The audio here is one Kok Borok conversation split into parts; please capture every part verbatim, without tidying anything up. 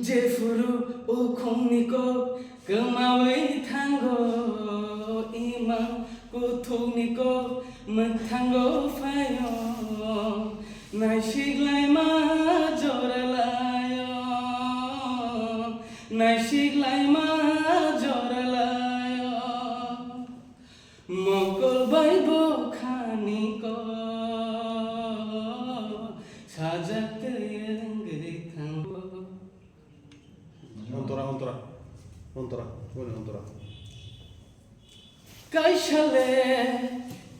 Jephuru ukhungni kok kwmawi thango, imang kuthukni kok mwkthango phaio. Naisiklaima joralaio, naisiklaima joralaio. Mokol bai bo khani kok sajak tei wngwi thango. Ontora, ontora, ontora, boni ontora. Kaisa le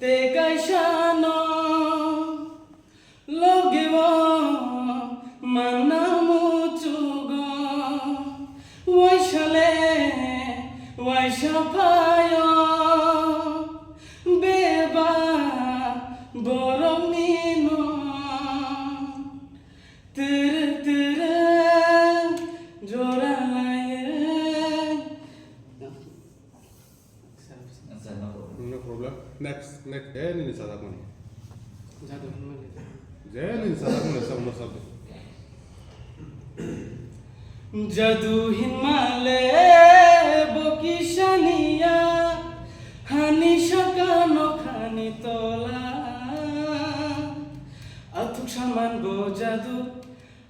te kaisa no loge o manna muchugo. Waisa le waisa phaio beba borokni no. Tiri tiri jora laiye. Acha, no problem. No problem. Next, next. Je nini sajakmani. Jadu hinmale. Je nini sajakmani, sa umar sabdi. Jadu hinmale bo kisaniya, hani saka nokhani tola. Athuk saman bo jadu,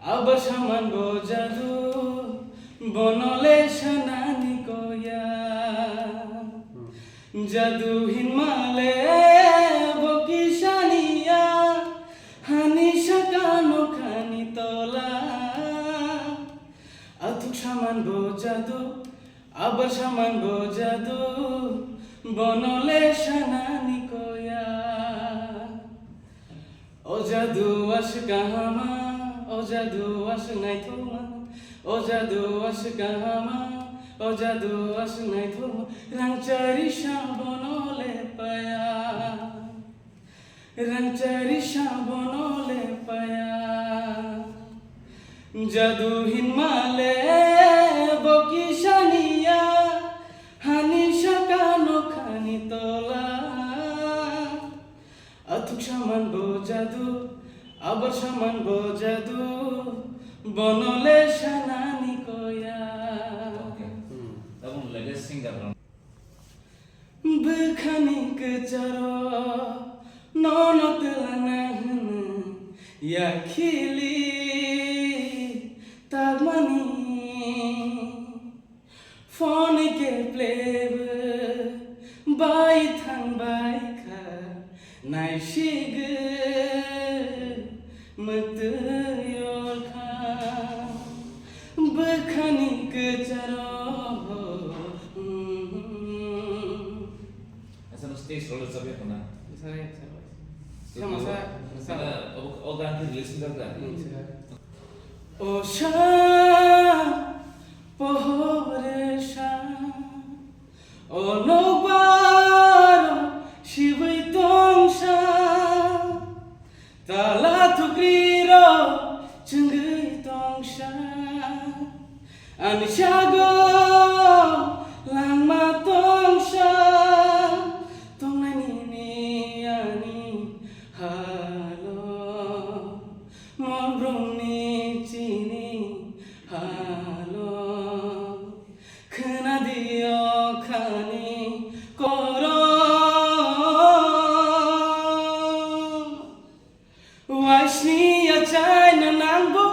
abar saman bo jadu, bono le sanani koya. Jadu hinmale bo kisaniya, hani saka nokhani tola. Athuk saman bo jadu, abar saman bo jadu, bono le sanani koya. O jadu aswk kahama, o jadu aswk naithokma, o jadu aswk kahama, o jadu aswk naithokma, rangchari sa bono le paya. Rangchari sa bono le paya. Jadu hinmale bo kisaniya, hani saka nokhani tola. Athuk saman bo jadu, abar saman bo jadu, bono le sanani koya. Okay. Hmm. Tabuk latest singer rok. Bwkhani kwcharo nono twlana hwnwi yakhili tangmani. Phone khe plebo bai thangbai kha, naisigwi mwtwi yorkha bwkhani kwcharo. Asa no stage role chabe khuna. Sare, sare. Stage Sama role. Sa, sa. Sana, o, o gan ki release ni dagda. Hmm, sare. O sa, pohore sa, o nokbar sibui tong sa, tala thukri ro chungui tong sa, ani sago langma tong sa, tongnai nini ani halo. Monbrumni chini halo, khwnadi o khani koro. Waisni achaina nangbo,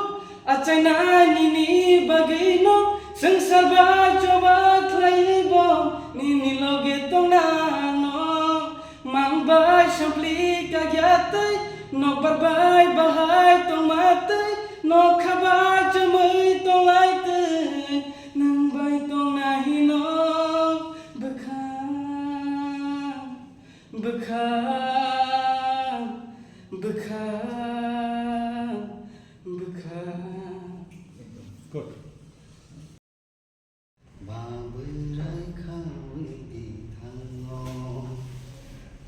achaina nini bagwino, swngchar bai choba khlaibo, nini loge tongnano. Mang bai sampli kagya tei, nokbar bai bahai tongma tei, nokha bai chumui tonglai tei, nwng bai tongna hino bwkha, bwkha, bwkha, bwkha. Good. Ba bwrai khawi di thango,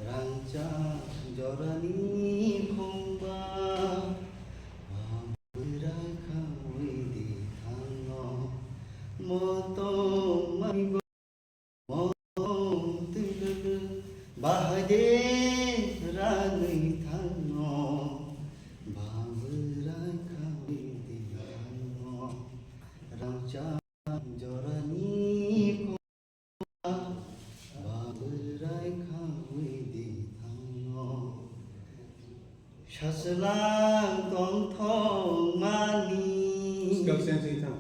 rangchak jorani khungba, Swlang tongthokmani. Scale change wngwi thang.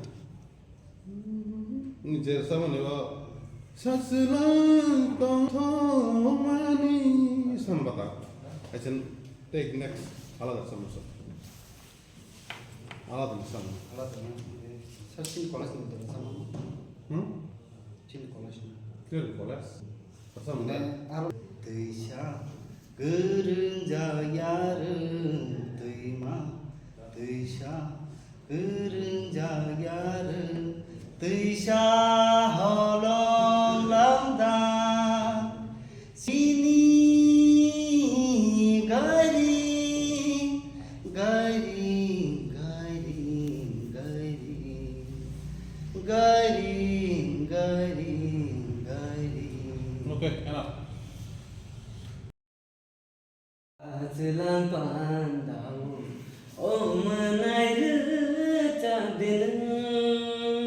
Ni jer samani ba. Swlang tongthokmani. San bata. Achen take next. Alada sama sa. Alada sama. Alada sama. Sir, chini college ni sama. Hmm? Chini college ni. Chini college. Asa mane? Twisa kwrwngjak yarwng twima, twisa kwrwngjak yarwng twisa holong lamda. Chini gari, gari, gari, gari, gari, gari, gari. Okay, enough. Achwlang pandao, o mwnai rwchap di nwng.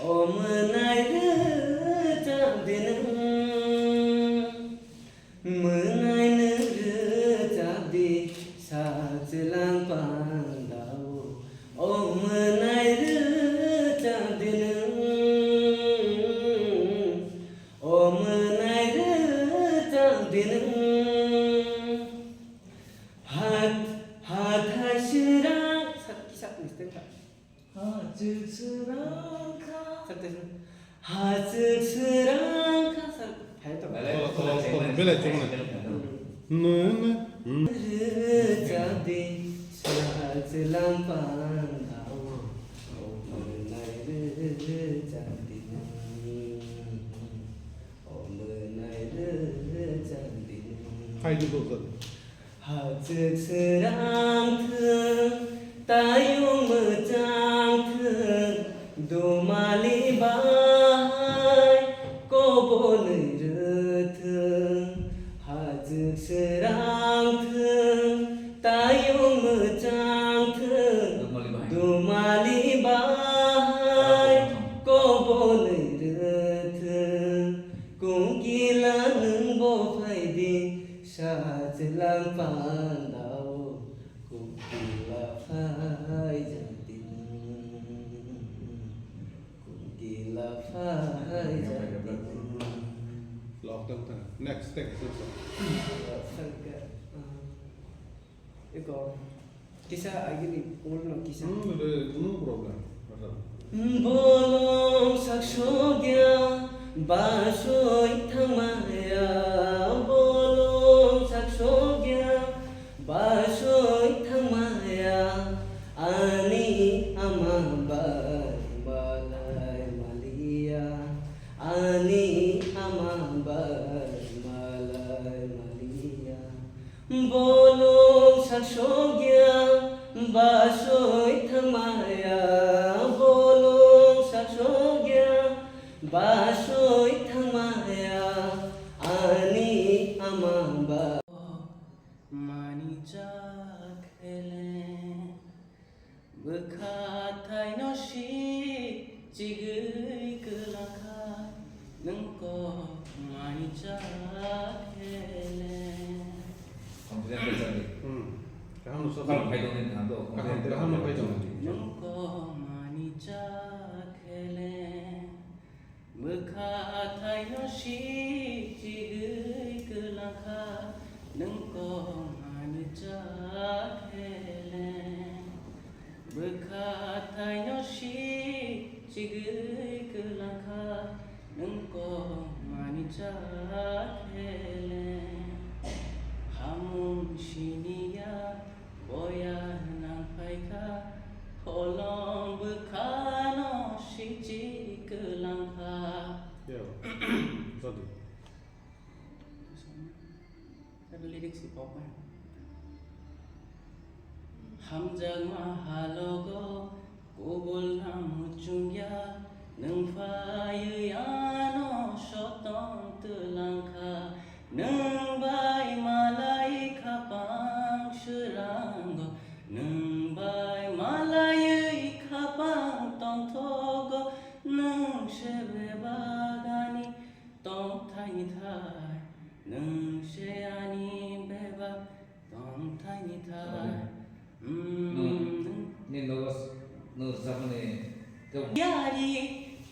O mwnai rwchap di nwng, mwnai nwng rwchap di, sa chwlang pandao. O mwnai rwchap di nwng, o mwnai rwchap di nwng. Hat, hathai sira. Sak, sak, mistake. Hachwk swrang kha. Hachwk swrang kha. Belai, belai, belai, belai, belai, belai. Rwchap di, sa chwlang pandao. O mwnai rwchap di, o mwnai rwchap di. Hai, du, du, du. Hachwk swrang thwng, tayung mwchang thwng, dumali bahai kobonwi rwthwng. Hachwk swrang thwng, tayung mwchang thwng, dumali bahai kobonwi rwthwng. Kungkila nwng bo phai di, sa chwlang pandao. Kungkila phai jak di nwng, kungkila phai jak di nwng. Lockdown ta. Next, next, next. Sangka, ah, eko. Kisa agini, ulno kisa. Hmm, no problem. Bolong sak sogya, basoi thangmaya. Bolong sak sogya, basoi thangmaya. Ani ama bai malai maliya. Ani ama bai malai maliya. Bolong sak sogya, basoi thangmaya. Bolong sak sogya, basoi thangmaya. Ani ama ba. Mani chak hele. Bwkha thaino si chigwi kwlangkha, nwng kok mani cha khele. Confidence le chali. Hmm. Kaham no sobo. Kaham khai tongni thang do, kaham, confidence kaham no khai tong. Nwng kok mani cha khele. Bwkha thaino si chigwi kwlangkha, nwng kok mani cha khele. Bwkha thaino si chigwi kwlangkha, nwng kok mani cha khele. Hamung siniya Boya nang phaikha, holong bwkhano sichi kwlangkha. Yo. Jodi. Lyrics si pokma. Hamjakma halogo Kubul na muchungya, nwng phaiwi ano sotong twlangkha. Nwng bai malai khapang swrango, nwng bai malaiwi khapang tongthogo, nwng se bebak ani tongthaini thai, nwng se ani bebak. Yari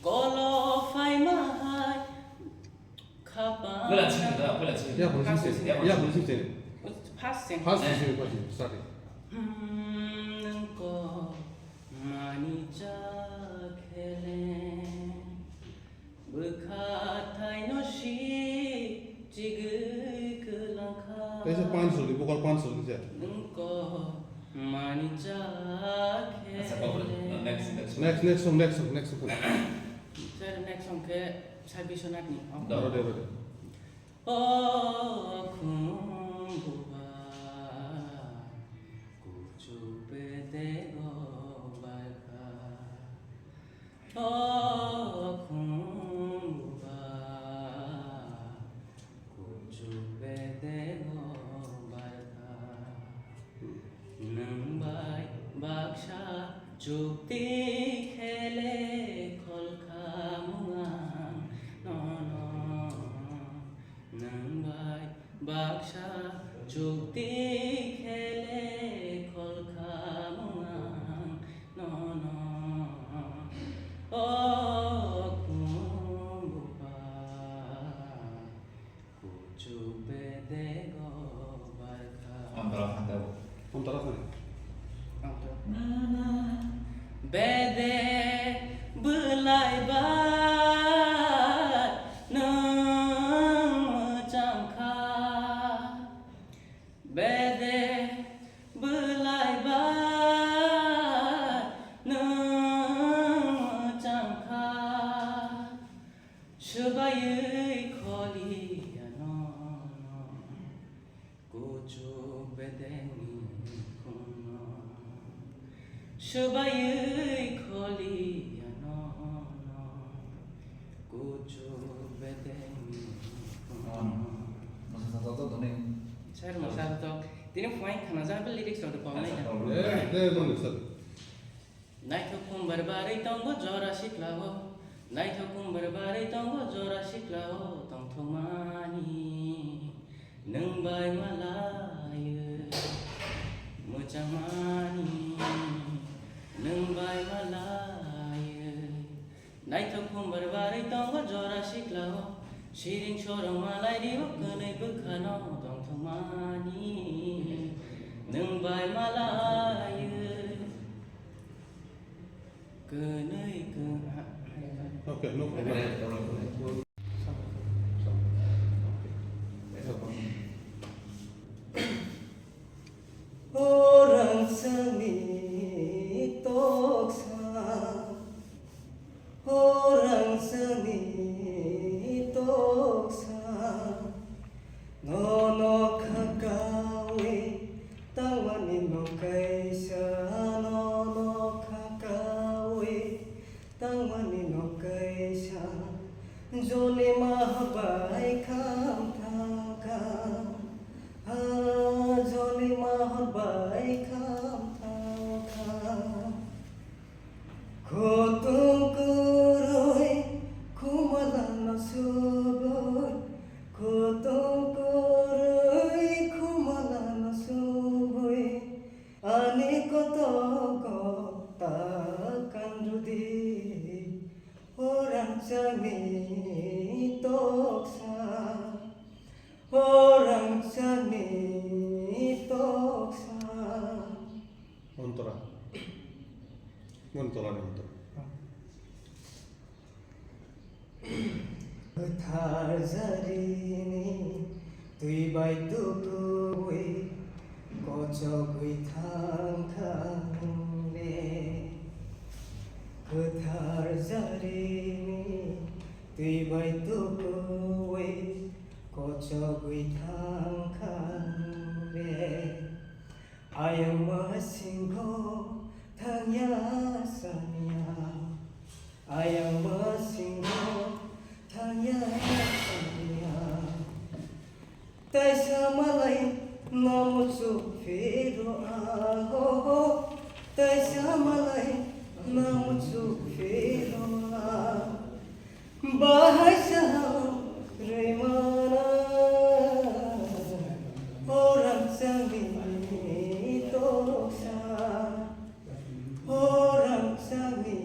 kolo phaima hai khapang. Pwla chini da, pwla chini. Ya, boleh sih. Ya, boleh sih. First sing. First sing, first sing. Starting. Hmm, nang ko mani cha khele. Bwkha thaino si chigwi kwlangkha. Kaisa punch rwdi, vocal punch rwdi se. Nwng ko mani cha khe. Acha, kok rw. Next, next. Next, next song, next song, next song. Sir, next song khe Sai Biswanath ni. Rode, rode. O khum buba, kuchuk bedego barkha. O khum buba, kuchuk bedego barkha. Nwng bai baksa chukti khele kholkha mung ang nono. Nwng bai baksa chukti khele kholkha mung ang nono. O khum buba, kuchuk bedego barkha. Antara khan tebo. Antara khan. Antara. Bede bwlai ba nwng mwchang kha. Bede bwlai ba nwng mwchang kha. Swbaiwi kholi ano no, kuchuk bedengni khungno. Swbaiwi kholi ano no, kuchuk bedengni khungno. Sir, mwsa to tini phuaing khana jak, bw lyrics rok to pau nai. Eh, de, de, de, sir. Naithok kumbar barwi tongo jora siklao, naithok kumbar barwi tongo jora siklao, tongthokmani nwng bai malaiwi, mwchangmani nwng bai malaiwi. Naithok kumbar barwi tongo jora siklao, siring sorong malai rio kwnwi bwkhano, tongthokmani nwng bai malaiwi. Kwnwi kwnha. Okay, no problem. Orang sani toksa, orang sani toksa. Nono khakawi tangmani no kaisa, nono khakawi tangmani no kaisa. Joni mahabai kham thangkha, ha, joni mahabai kham thangkha. Kutung kurui khumala no subui, kutung kurui khumala no subui, ani kotogo ta kanrudi, orang chani toksa, orang chani toksa. Ontora. Mon tola ni ontora. Kwthar jarini twi bai tukuwi kochogwi thangkha le. Kwthar jarini twi bai tukuwi kochogwi thangkha le. Ayang masingo thangya sanya, ayang masingo thangya sanya. Taisa malai namu chuk phiro a ho ho, taisa malai namu chuk phiro a. Bahai sao rwimana, orang changni toksa, orang changni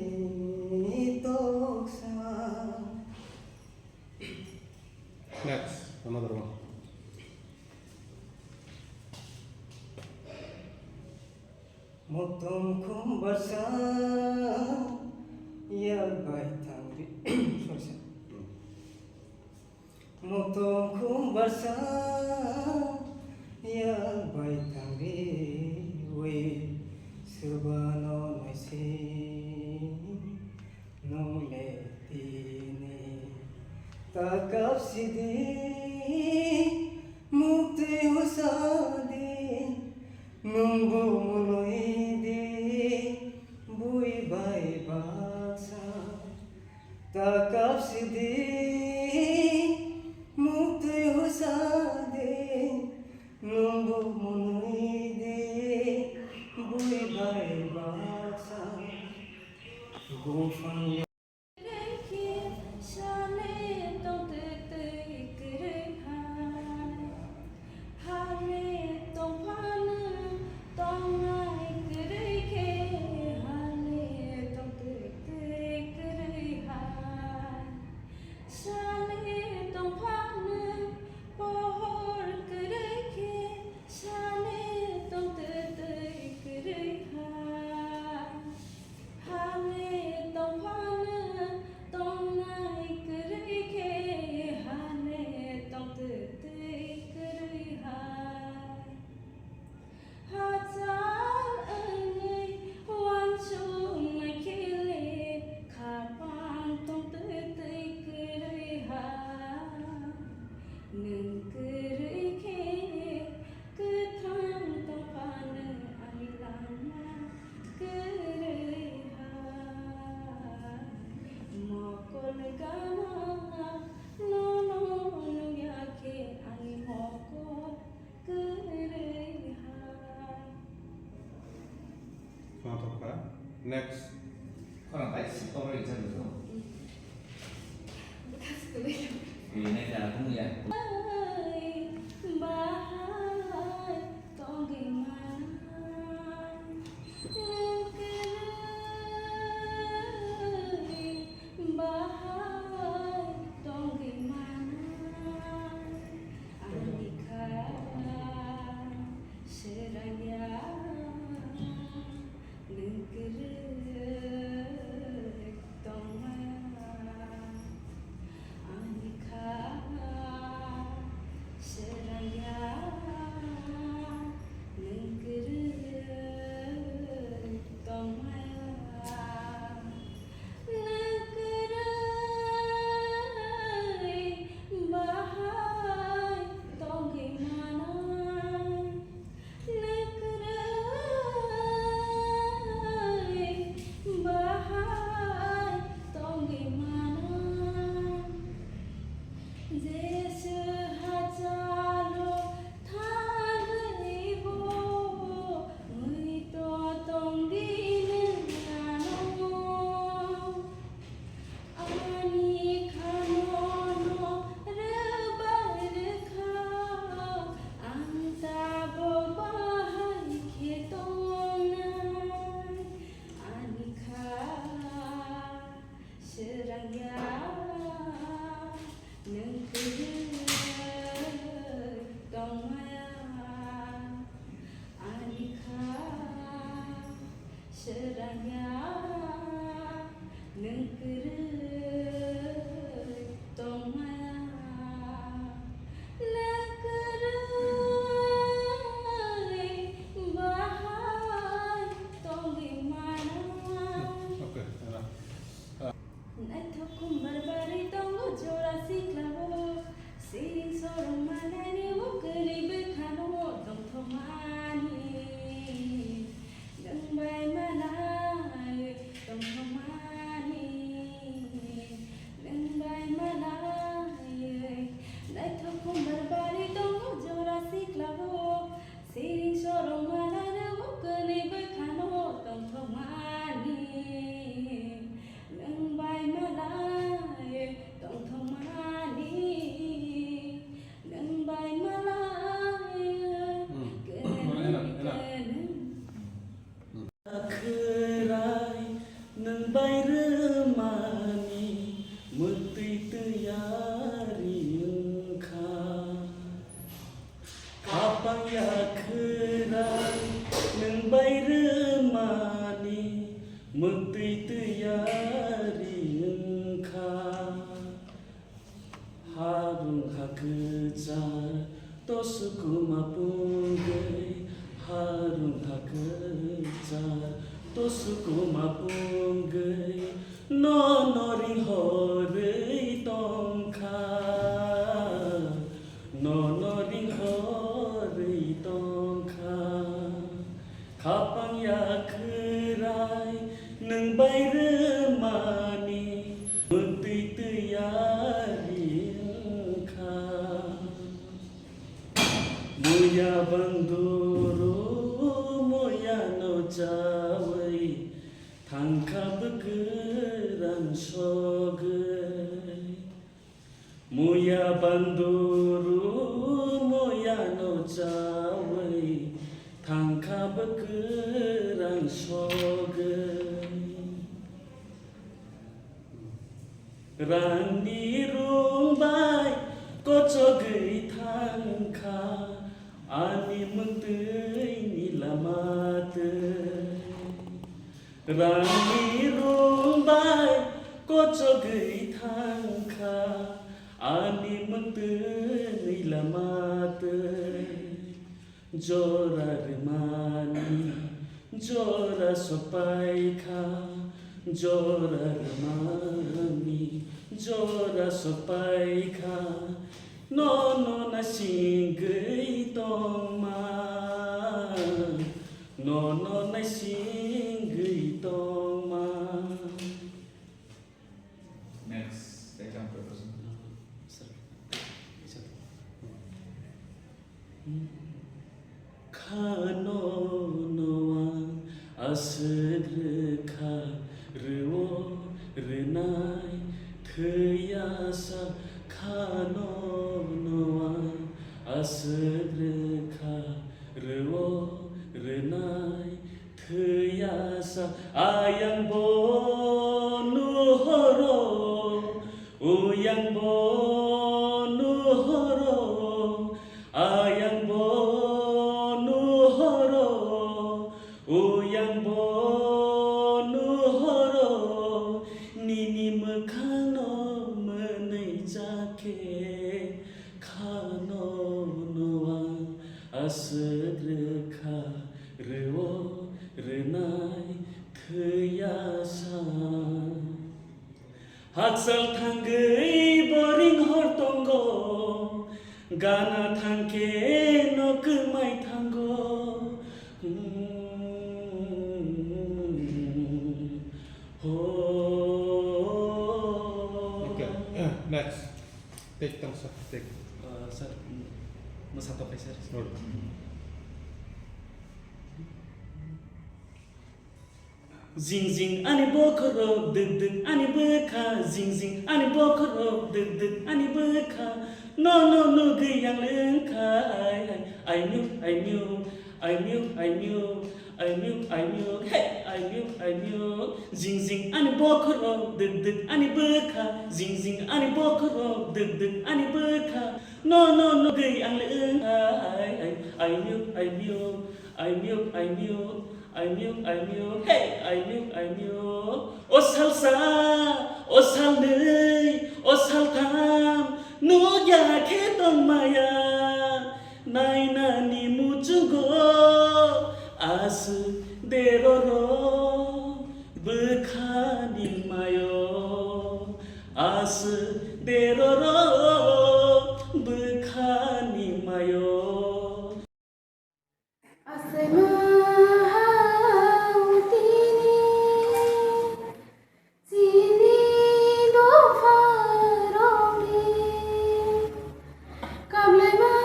Motom khum barsa yak bai thangri. Sorry, sir. Motom khum barsa yak bai thangri wi, swbano naisi. Nwng le tini ta kap sidi, muktwi husa di, nwng bo mwnwi di, bui bai baksa. Ta kap sidi, muktwi husa di, nwng bo mwnwi di, bui bai baksa. Buphang Kwrwi khe sale tongtwtwi kwrwi hai. Hale tongphano tongnai kwrwi khe hale tongtwtwi kwrwi hai. Sale tongphano pohor kwrwi khe sale tongtwtwi kwrwi hai. Hale tongphano tongnai kwrwi khe hale tongtwtwi kwrwi hai. Hachal wngwi uansuknai khe le khapang tongtwtwi kwrwi hai. Nwng kwrwi khe kwthang tongphano ani lama kwrwi hai. Mokol gana nono nungya khe ani mokol kwrwi hai. Khorang thokha. Next. Khorang bai si toro rijak rijak. Bukas kwrwi. Rinai da bung ya. Bahai tongwi mana. Nwng kwrwi bahai tongwi mana. Ani kha sraiya nwng kwrwi tongmaya. Ani kha Mwktwi twi yari wngkha. Harung ha kwchar, tosu kuma pungwi. Harung ha kwchar, tosu kuma pungwi. Nono ring horwi tongkha. Nono ring horwi tongkha. Khapang yakhwrai nwng bai rwmani, mwktwi twi yari wngkha. Muya banduru muyano chawi, thangkha bwkwrang sogwi. Muya banduru muyano chawi, thangkha bwkwrang sogwi. Rangni rung bai kochogwi thangkha, ani mwktwini lama twi. Rangni rung bai kochogwi thangkha, ani mwktwini lama twi. Jora rwmani jora sopaikha, jora rwmani jora sopaikha. Nono naisingwi tongma, nono naisingwi tongma. Next, second proposal. Khano noa aswk rwkha rwo rwnai thwiya sa. Khano noa aswk rwkha rwo rwnai thwiya sa. Ayang bo nuhoro, uyang bo nuhoro, ayang bo nuhoro, uyang bo nuhoro. Nini mwkhangno mwnwi chakhe khano noa aswk rwkha rwo rwnai thwiya sa. Hakchal thangwi boring hor tongo, gana thangkhe no kwmai thango. Ho. Okay, next. Take tong sir, take. Uh, sir, mm, mwsa tokai sir. Sorry. Jing jing ani bokhorok, dwk dwk ani bwkha. Jing jing ani bokhorok, dwk dwk ani bwkha. Nono nugwi ang lengkha, ai, ai, ai myuk, ai myuk, ai myuk, ai myuk, ai myuk, ai myuk, hey, ai myuk, ai myuk. Jing jing ani bokhorok, dwk dwk ani bwkha. Jing jing ani bokhorok, dwk dwk ani bwkha. Nono nugwi ang lengkha, ai, ai, ai myuk, ai myuk, ai myuk, ai myuk. Ai myuk, ai myuk, hey, ai myuk, ai myuk. O salsa, o salnwi, o saltham, nukya khe tongmaya. Nainani muchungo, aswk deroro, bwkhani mayo. Aswk deroro, bwkhani mayo. Aswk ma ha utini chini dopha rokni kablai ma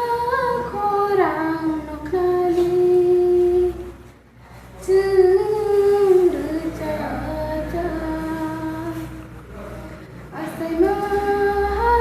khorang noknani chwng rwchapjak. Aswk ma ha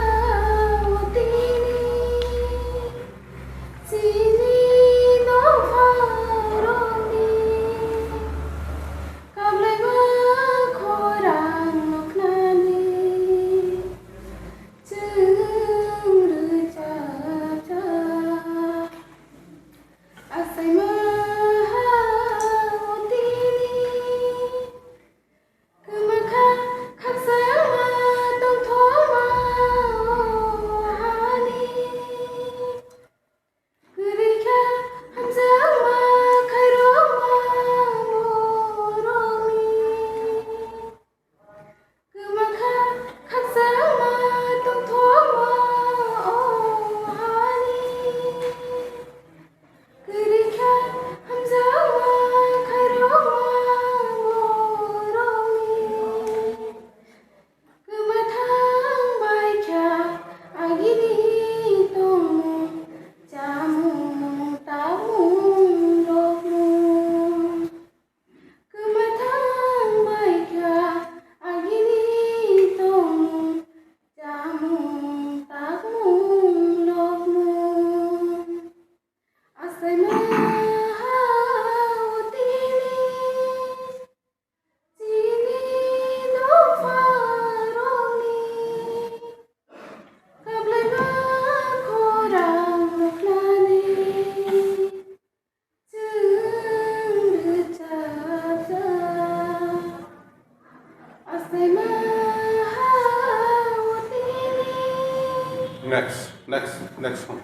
Next, next, next song.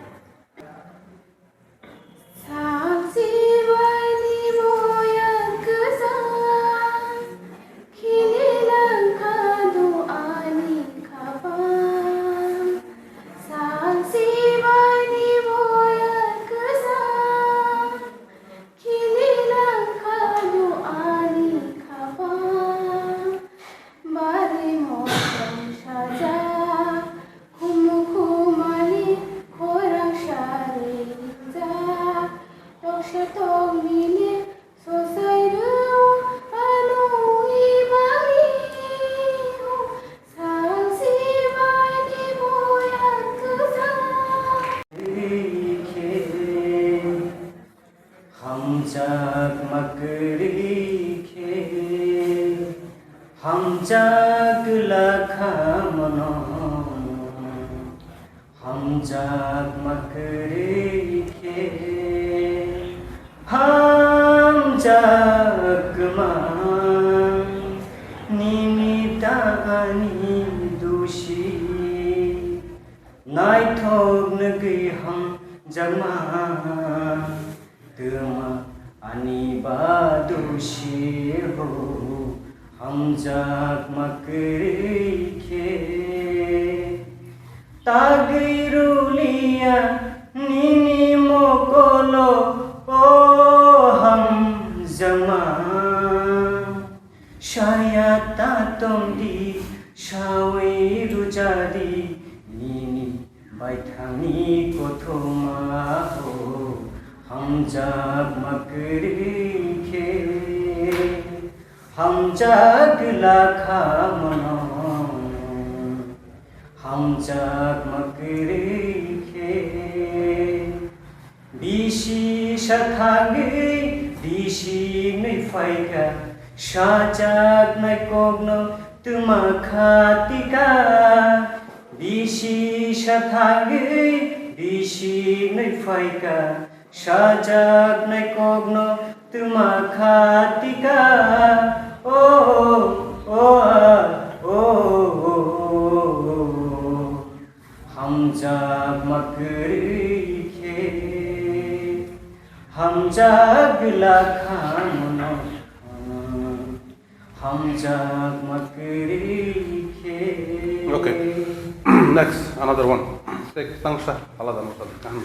Bari motom sajak, khumu khumani khorang sari rijak, toksa toknini sosai rw ano ibani o salsi baini boya kwsa. Hamjakma kwrwi khe, hamjak lakha mono. Hamjakma kwrwi khe, hamjakma nini ta ani dusi. Naithok nugwi hamjakma twma ani ba dusi ho, hamjakma kwrwi khe. Tagwi ruliya nini mokolo o hamjakma. Saya ta tongdi, sawi rujadi, nini baithangni kothoma o, hamjakma kwrwi khe, hamjak lakha mono, hamjakma kwrwi khe. Bisi sathangwi bisi nwi phaikha, sajaknai kokno twma kha tika. Bisi sathangwi bisi nwi phaikha, sajaknai kokno twma kha tika. O, o, a, o, o, o, o. Hamjakma kwrwi khe, hamjak lakha mono. Hamjakma kwrwi khe. Okay. Next, another one. Take tangsa, alada masa kaham.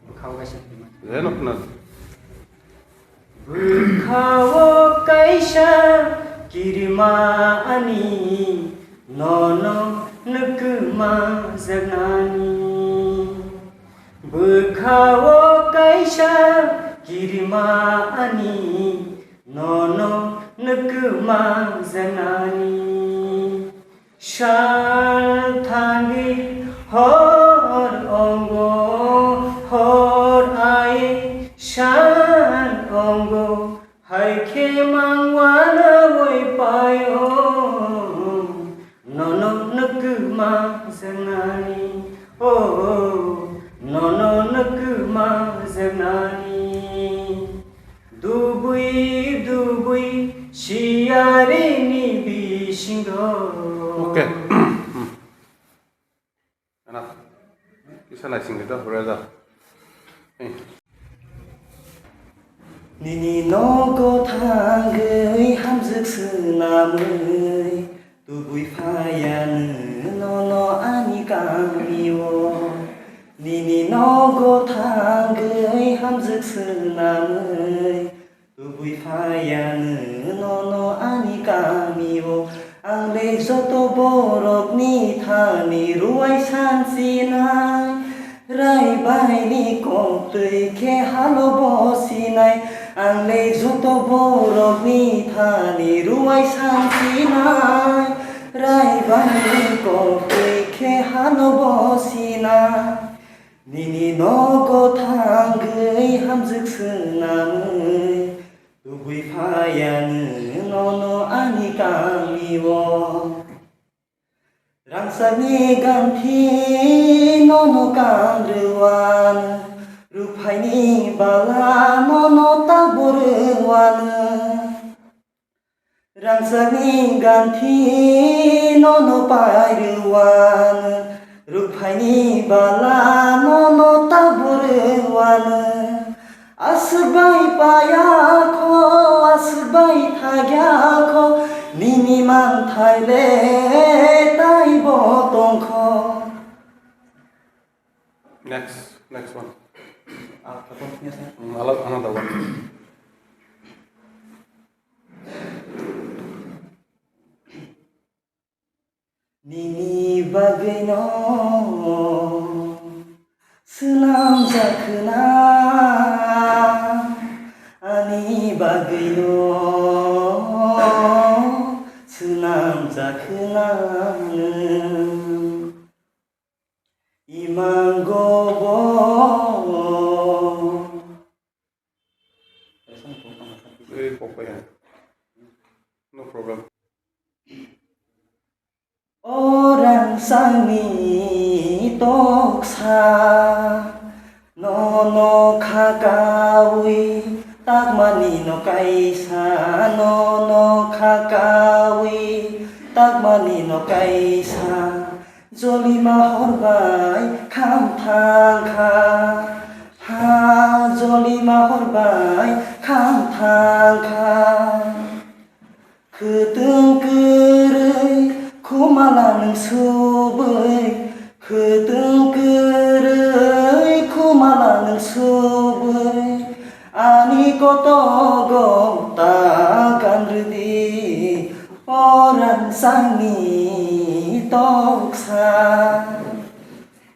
Bwkhao kaisa kirima. Bwkhao kaisa kirima ani, nono nukma jaknani. Bwkhao kaisa kirima ani, nono nukma jaknani. Sal thangwi hor ongo, hor ai sal ongo, hai khe mangwana oi paio. Nono nukma jaknani, o, nono nukma jaknani. Dubui dubui siyarini bisingo. Okay. Enough. Kisa naising khe to, brother. Hey. Nini nogo thangwi hamjwk swnamwi. Tubui phaiya nwng nono ani kamio, nini nogo thangwi hamjwk swnamwi. Tubui phaiya nwng nono ani kamio, ang le joto borokni thani ruai sansinai. Raibaini koktwi khe halo bosinai, ang le joto borokni thani ruai sansinai. Raibaini koktwi khe halo bosinai, nini nogo thangwi hamjwk swnamwi, tubui phaiya nwng nono ani kamio. Rangchakni ganthi nono kangrwano, ruphaini bala nono taborwano. Rangchakni ganthi nono pairwano, rukphaini bala nono taburwano. Aswk bai payakho, aswk bai thagyakho, nini manthai le taibo tongkho. Next, next one. Ah, katon punya sa? Hmm, alo, another one. Nini bagwino swnamjakhwna, ani bagwino swnamjakhwna nwng. Imango bo. Ei, pokok ya. No problem. O rangchakni toksa, nono khakaui takmani no kaisa, nono khakaui takmani no kaisa. Jolima hor bai kham thang kha, ha, jolima hor bai kham thang kha. Khwtwng kwrwi khumala nwng subwi, khwtwng kwrwi khumala nwng subwi, ani kotogo ta kan rwdi, o rangchakni toksa.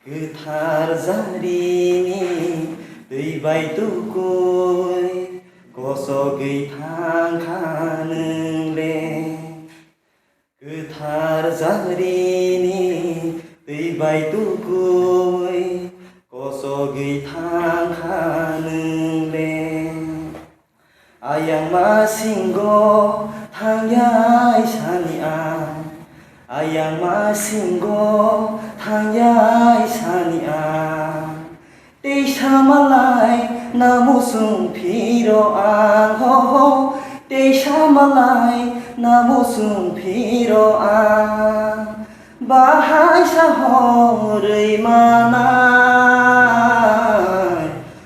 Kwthar jarini twi bai tukui kosogwi thang kha nwng le. Kwthar jarini twi bai tukui kosogwi thang kha nwng le. Ayang masingo thangyai sani ang, ayang masingo thangyai sani ang. Teisa malai na musung phiro ang, ho, ho. Teisa malai na musung phiro ang. Bahai sa horwi manai,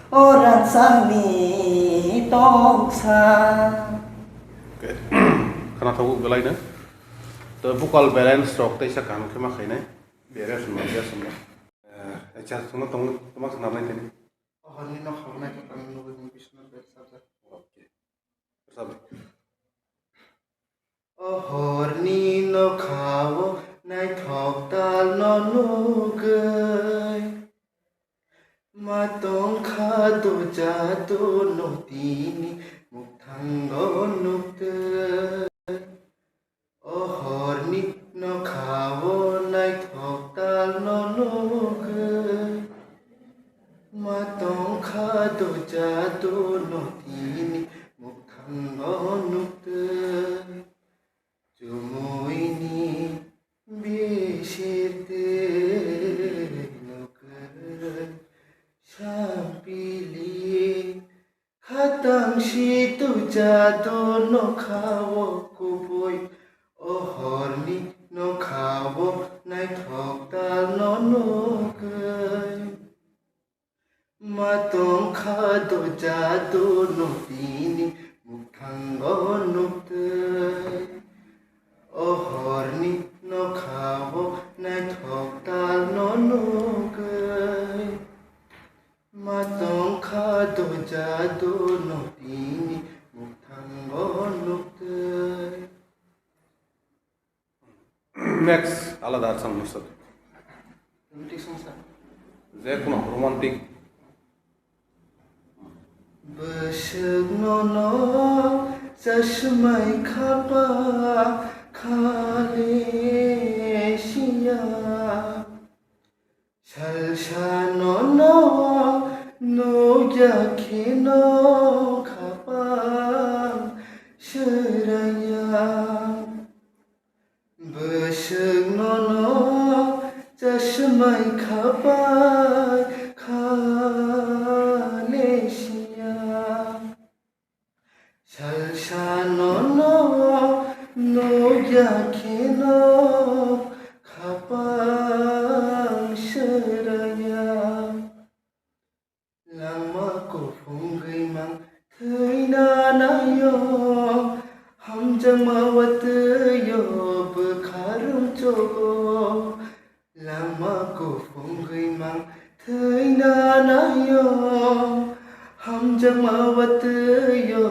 o rangchakni toksa. Okay. Khwnathok belai no. To vocal balance rok teisa kaham khe ma khainai. Variation ma, variation ma. Eh, acha, tuma, tuma, tuma khnarnai tini. O horni no khabnai khe tang nugwi hwn Biswanath Bey sajak. Okay. Sajak. O horni nokhao naithok talno nugwi, ma tongkha doja dono tini mukthango nuktwi. O horni nokhao naithok talno nugwi, ma tongkha doja dono tini mukthango nuktwi. Chumuini bisirtwi nukrwi sampili khatang si doja dono nokhao kubui. O horni nokhao naithok talno nugwi, ma tongkha doja dono tini mukthango nuktwi. O horni nokhao naithok talno nugwi, ma tongkha doja dono tini mukthango nuktwi. Next, alada song nuksa. Romantic song sa. Je kono romantic. Bwswk nono chasmai khapa khale siya. Salsa nono nukya kheno khapang sraya. Bwswk nono chasmai khapai khale siya. Salsa nono Nukya kheno khapang sraya. Langma kuphung gwimang thwina naio, hamjakma watwio bwkha rwngchogo. Langma kuphung gwimang thwina naio, hamjakma watwio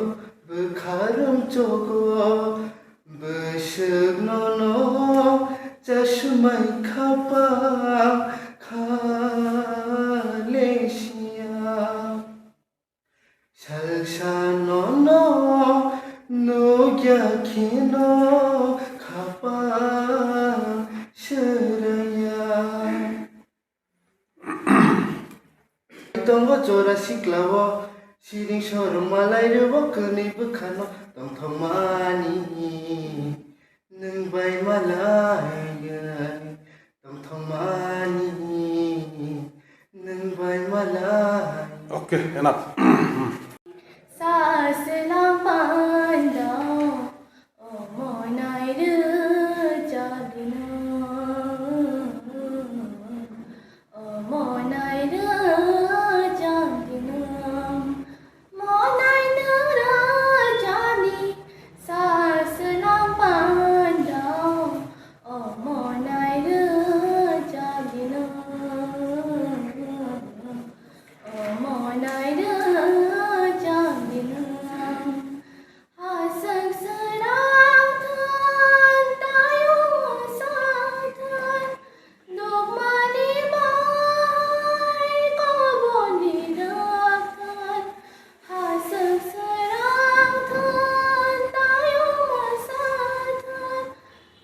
bwkha rwngchogo. Bwswk nono chasumai khapang kha le siya. Salsa nono nukya kheno khapang sraya. Tongo jora siklao siring sorong malai rwo kwnwi bwkhano tongthokmani nwng bai malai. Tongthokmani nwng bai malai. Okay, enough. Sa selam panda, omo nai rwchapdino. Omo nai rwchapdino. Monai nara jani sa selam panda. O monai rwchapdino. O monai rwchapdino. Haswk srang thun tayung sa thun. Dukmani bai koboni rwk thun, haswk srang thun tayung sa thun.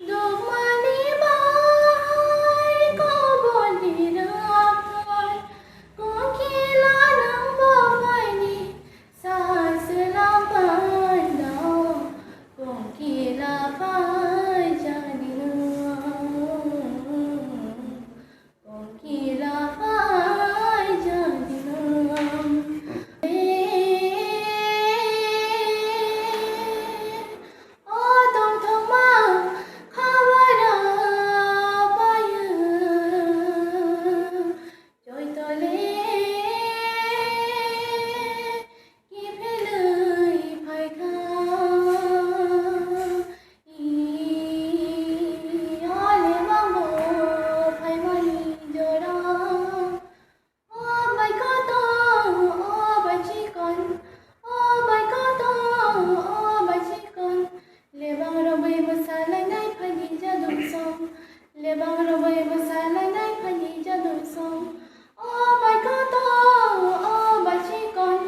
Dukmani bai koboni rwk thun, kongkila nwng bo phaini. Sa selam panda, kongkila phai jani nwng. Kongkila phai jani nwng. O tongthokma khabara phaio. Joitole kiphelwi phaikha, i, o lebangbo phaimani jora. O bai kotor, o bai chikon, o bai kotor, o bai chikon, lebang romwi mwsalainai phaini jadung song. Lebang romwi mwsalainai phaini jadung song. O bai kotor, o bai chikon,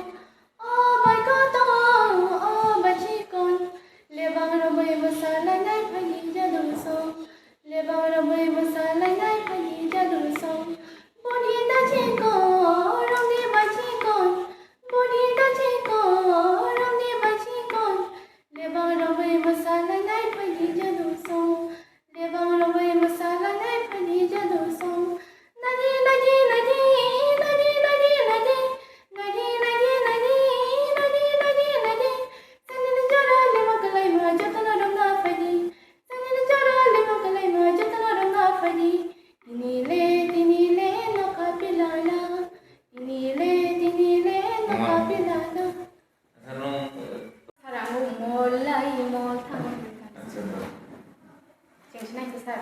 o bai kotor, o bai chikon. Lebang romwi mwsalainai phaini jadung song. Lebang romwi mwsalainai phaini jadung song. Boni ta chikon, romni bai chikon. Boni ta chikon, romni bai chikon. Lebang romwi mwsalainai phaini jadung song. Lebang romwi mwsalainai phaini jadung song. Nadi, nadi, nadi, nadi, nadi, nadi. Nadi, nadi, nadi, nadi, nadi, nadi. Sanini jora lema kalaima jotono romna phaini. Sanini jora lema kalaima jotono romna phaini. Tini le, tini le nokha pilana. Tini le, tini le nokha pilana. Sara ang molai mol thango. Cheng sinai sir.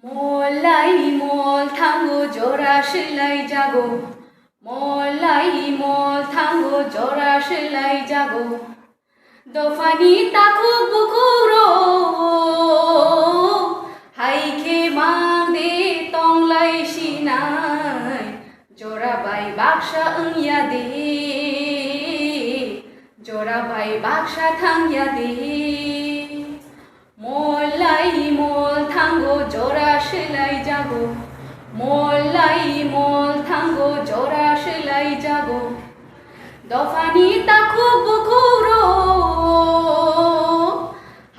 Molai mol thango jora swlai jago. Molai mol thango jora swlai jago. Dophani takhuk bukhuk rok hai khe mang de tonglai sinai. Jora bai baksa wngya de, jora bai baksa thangya de. Molai mol thango jora swlai jago, molai mol thango jora swlai jago. Dophani takhuk bukhuk rok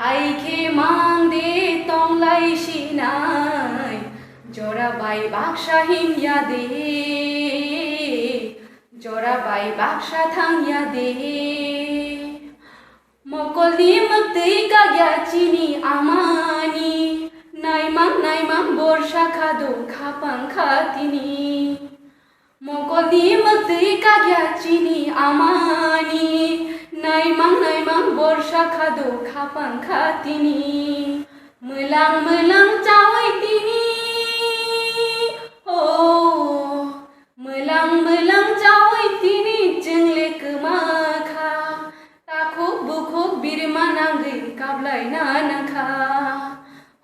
hai khe mang de tonglai sinai, jora bai baksa himya de, jora bai baksa thangya de. Mokolni mwktwi kagya chini amani, naimang naimang borsa khado khapang kha tini. Mokolni mwktwi kagya chini amani, naimang naimang borsa khado khapang kha tini. Mwlang mwlang chawi tini, oh, mwlang mwlang chawi tini chwngle kwma kha. Takhuk bukhuk birma nangwi kaplaina nangkha.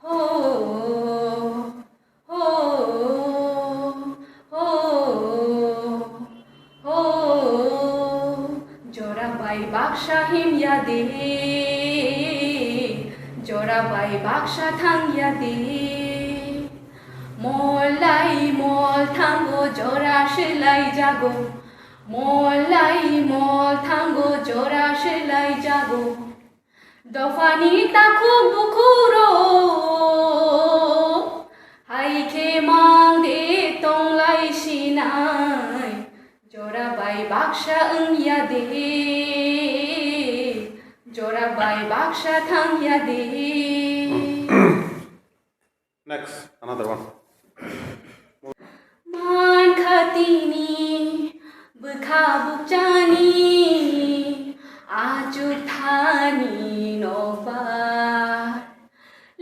Ho, ho, ho, ho. Jora bai baksa himya de, jora bai baksa thangya de. Mol lai mol thango jora swlai jago, mol lai mol thango jora swlai jago. Dophani takhuk bukhurok hai khe mang de tonglai sinai. Jora bai baksa wngya de, jora bai baksa thangya de. Next, another one. Man kha tini bwkha bukchani achuk thani nokbar.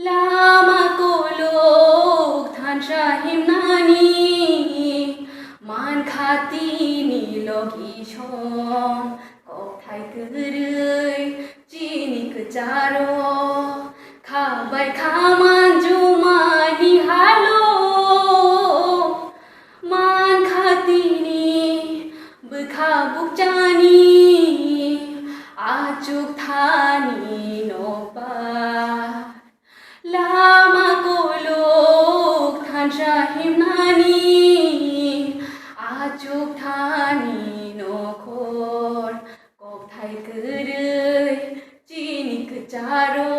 Lama kolok thansa himnani man kha tini logi song kokthai kwrwi. Chini kwcharo kha bai kha manjumani halo. Man kha tini bwkha bukchani achuk thani nokbar. Lama kolok thansa himnani achuk thani nokhor. Kokthai kwrwi chini kwcharo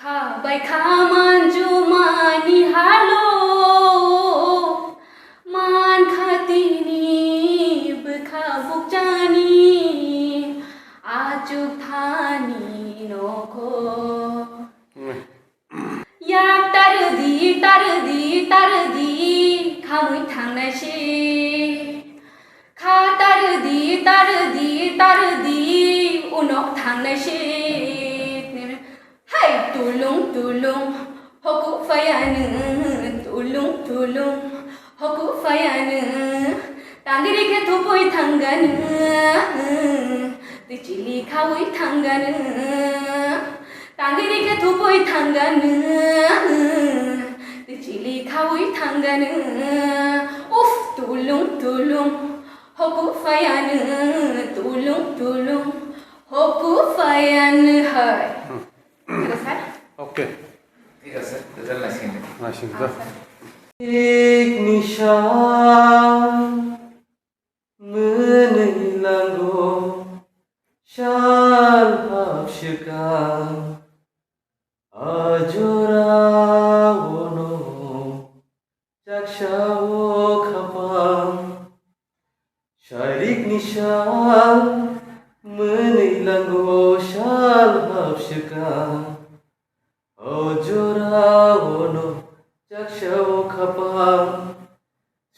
kha bai kha manjumani halo. Man kha tini bwkha bukchani achuk thani nokhor. Yak tardi, tardi, tardi, khamwi thangnai se. Kha tardi, tardi, tardi, unok thangnai se. Hai tulung, tulung, hoku phayanu, tulung, tulung, hoku phayanu. Tangri khe thupui thanganu, twi chili khaui thanganu. Tangri khe thupui thanganu, twi chili khaui thanganu. Uf, tulung, tulung, hoku phayanu, tulung, tulung, hoku phayanu hai. Kheno sir? Okay. Thik ase, result naising de. Naising de. Ah, sir. Ek nishan mwnwi lango sal hapswkang, a jorao no chaksa o khapang. Sairik ni sal mwnwi lango sal hapswkang, o jorao no chaksa o khapang.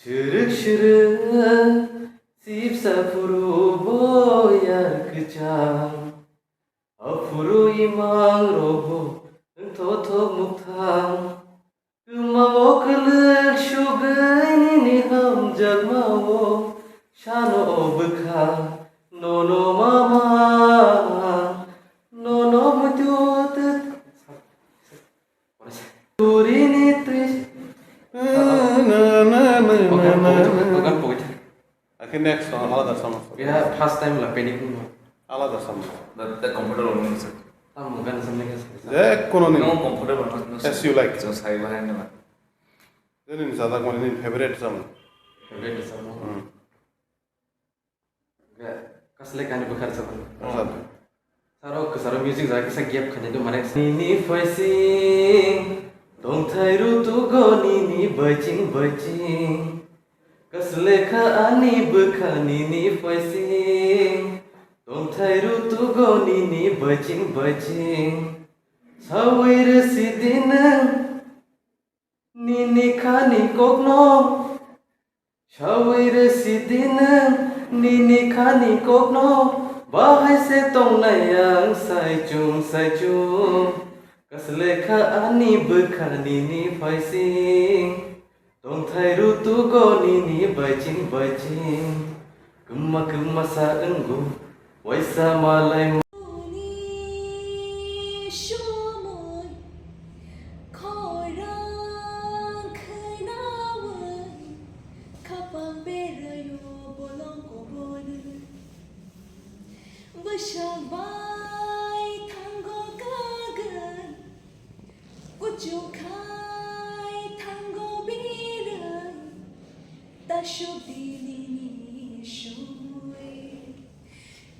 Swrwk swrwk sipsa phuru boyar kwchang, aphuru imang rogo wngthothok mukthang. Kwmao kwlwk sugwi nini hamjakmao sano o bwkha, nono mama, nono muitu twt-, turini twi. Akhe next song, alada song. Ya, first time la panic mo. Alada song. Da, da comfortable mo sir. Tam gan song ne. Je kono ni. No comfortable mo. As you like. So sai bahai na. Jeni ni sadak mani ni favorite song. Favorite song. Hmm. Ga, kasle kani bukhar song. Sir. Saro, saro music jara kisa gap khani do mane. Nini phaising, tongthai rutugo nini baiching baiching. Kasle kha ani bwkha nini phaising. Tongthai rutugo nini baiching baiching, sawi rwsidi nwng nini khani kokno. Sawi rwsidi nwng nini khani kokno, bahai se tongnai ang saichung saichung. Kaslekha ani bwkha nini phaising, tongthai rutugo nini baiching baiching. Kwma kwma sa wngo, waisa malai. Ni somoi khorang khnawi, khapang berayo bolong kobonwi. Bwsak bai thango kagwi, kuchuk khai thango birwi, tasuk dinini somoi.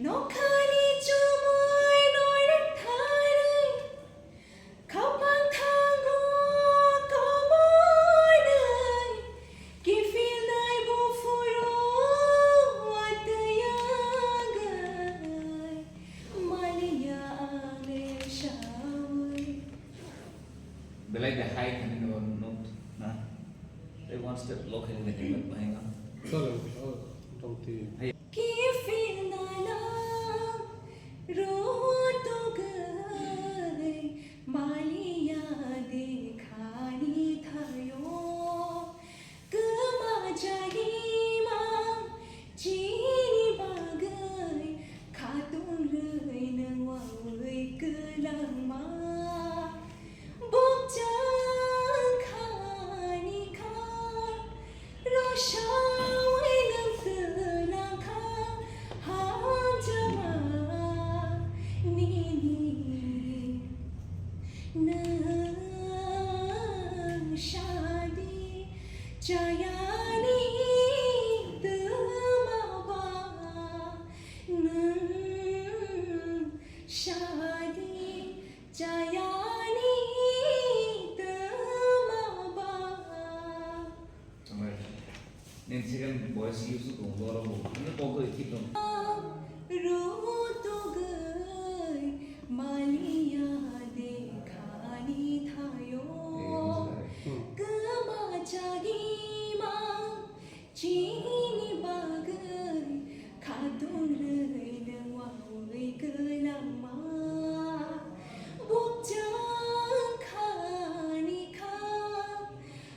Nokhani chumui noirwk tharwi, khapang thango koboinwi, kiphilnai buphuru watwi wngwi, maliya ang sawi. Belai the high kani no note na. They one step low kani the helmet bahai na. Chalo, oh, tongti. Hey. Kiphilna nang rutugwi maliya de khani thayo. Kwma jagima chini bagwi khatung rwi nwng wawi kwlangma. Bukchang khani kha, rosawi nwng twlang kha, hamjakma nini nwng sadi. Chayani twma ba nwng sadi, chayani twma ba. Nini second voice use to tong doro bo. Nini kok doi keep tong. Rutugwi maliya de khani thayo. Kwma jagima chini bagwi khatung rwi nwng wawi kwlangma. Bukchang khani kha,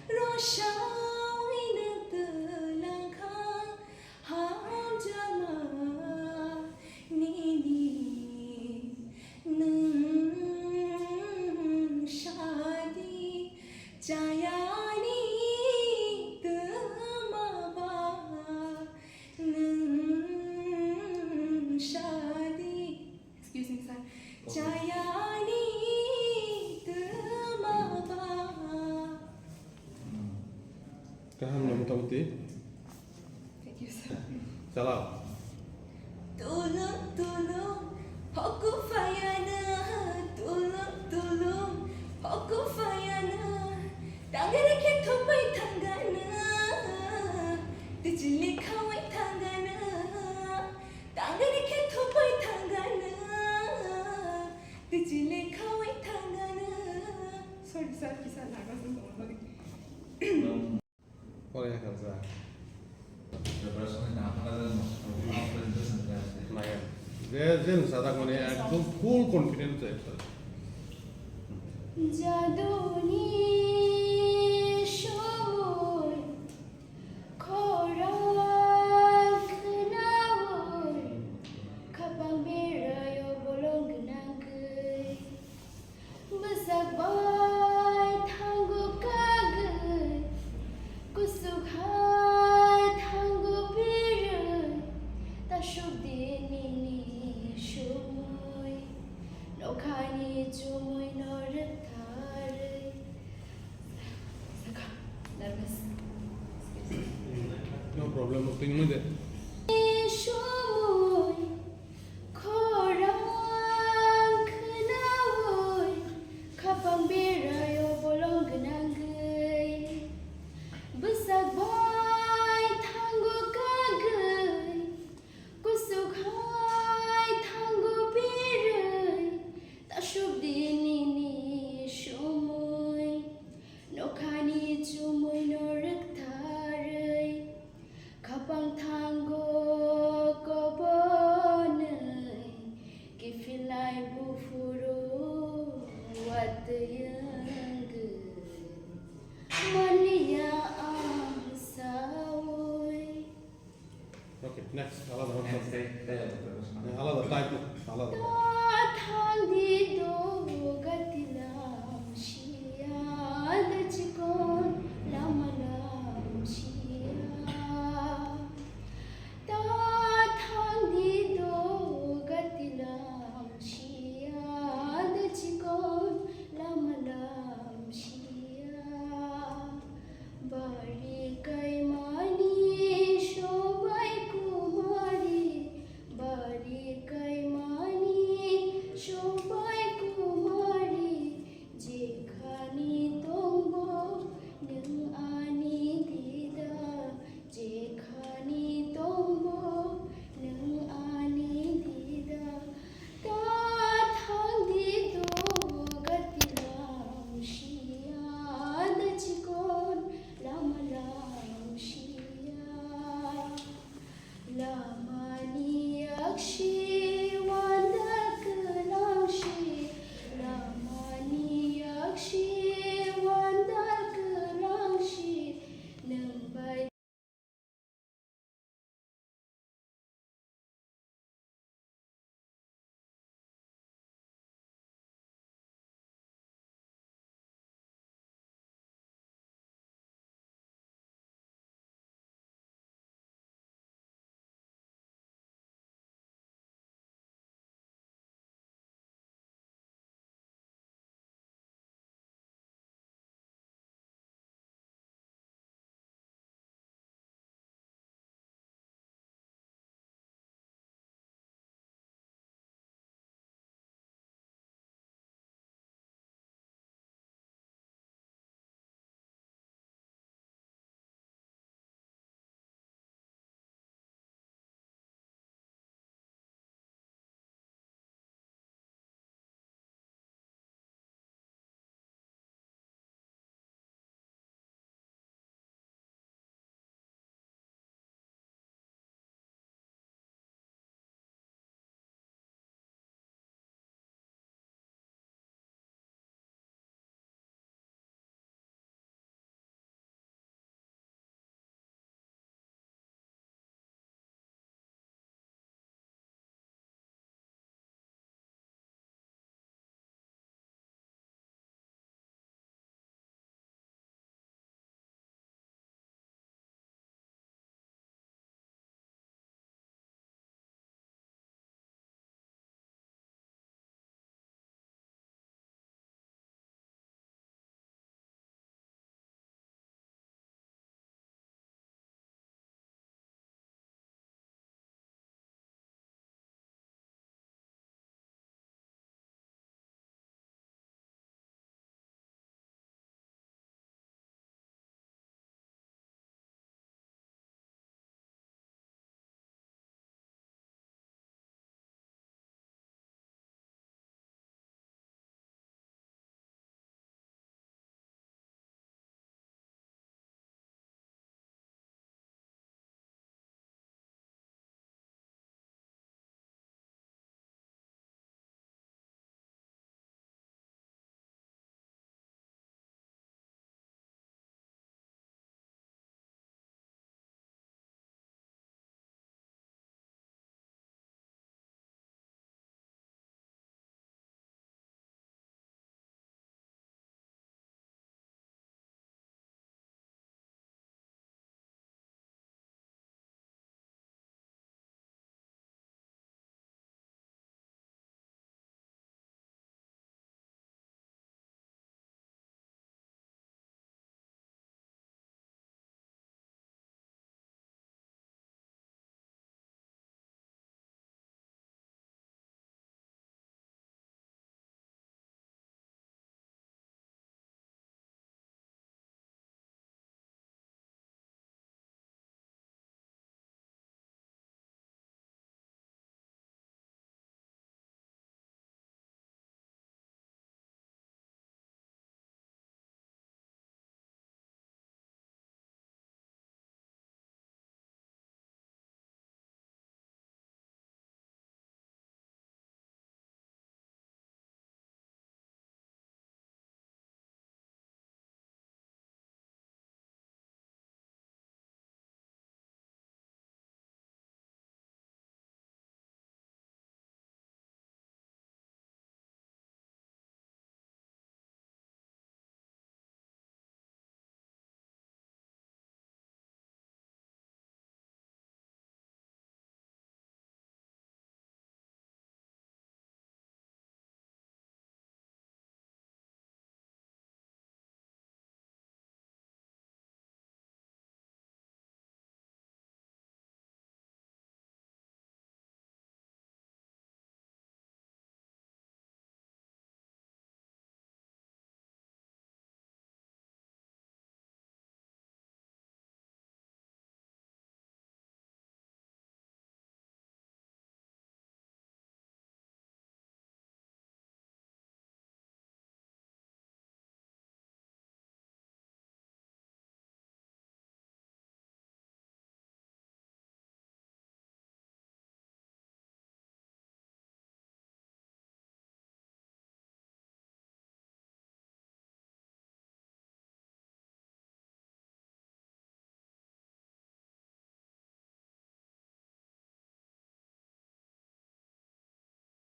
rosawi nwng twlang kha, hamjakma nini nwng sadi. Chayani twma ba nwng sadi. Excuse me, sir. Chayani twma ba. Kaham no, mota moti. Thank you, sir. Chalao. Tulung tulung hoku phayana, tulung tulung hoku phayana. Tangari khe thopai thangana, tijili khawai thangana. Tangari khe thopai thangana, tijili khawai thangana. Sorry, sir, kisa nervous wngtongma bagwi. Pore kha ja. Preparation ni nahana ja no. Presentation ka se. Naya. Je, je, sadak mane ekdom full confidence jai sir. Jaduni somoi khorang khnawi, khapang berayo bolong gwnangwi. Bwsak bai thango kagwi, kusuk hai thango birwi, tasuk di nini somoi, nokhani chumui no rwktharwi. Sakha, nervous. No problem, no problem. Somoi khorang khnawi, khapang berayo bolong gwnangwi. Bwsak bai thango kagwi, kusuk hai Alada, alada type, alada. Thangdi do gatila siya da chiko.